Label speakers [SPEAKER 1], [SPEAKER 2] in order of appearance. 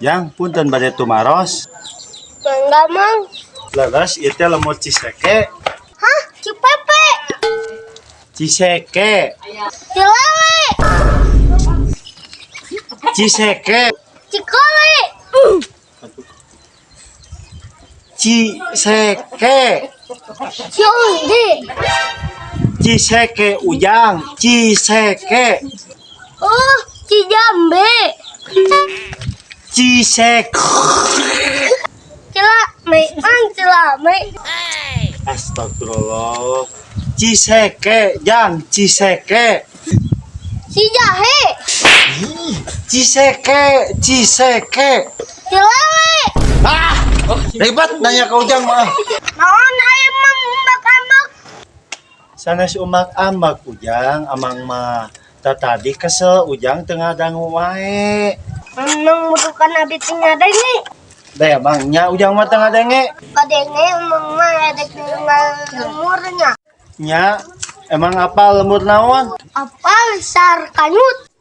[SPEAKER 1] Jang, punten bade tumaros.
[SPEAKER 2] Mangga, Mang.
[SPEAKER 1] Leres ieu teh lembur Ciseke.
[SPEAKER 2] Hah? Cipepe.
[SPEAKER 1] Ciseke.
[SPEAKER 2] Cilele.
[SPEAKER 1] Ciseke.
[SPEAKER 2] Cikole.
[SPEAKER 1] Ciseke.
[SPEAKER 2] Cionde.
[SPEAKER 1] Ciseke, Ujang, Ciseke.
[SPEAKER 2] Oh, Cijambe.
[SPEAKER 1] Cisek.
[SPEAKER 2] Cilame, Mang, cilame.
[SPEAKER 1] Astagfirullah. Ciseke, Jang, Ciseke.
[SPEAKER 2] Cijahe.
[SPEAKER 1] Ciseke, Ciseke.
[SPEAKER 2] Cilele.
[SPEAKER 1] Ah, ribet nanya ke Ujang mah.
[SPEAKER 2] Naon aya Mang umak-amak?
[SPEAKER 1] Sanes umak-amak, Ujang, Amang mah. Tadi kesel Ujang teu ngadangu wae.
[SPEAKER 2] Mang butuhkan abi teu ngadenge.
[SPEAKER 1] Da emang nya Ujang mah teu ngadenge.
[SPEAKER 2] Kadenge Mang mah edek lemurnya.
[SPEAKER 1] Nya, emang apa lembur naon?
[SPEAKER 2] Apal sarkanyut.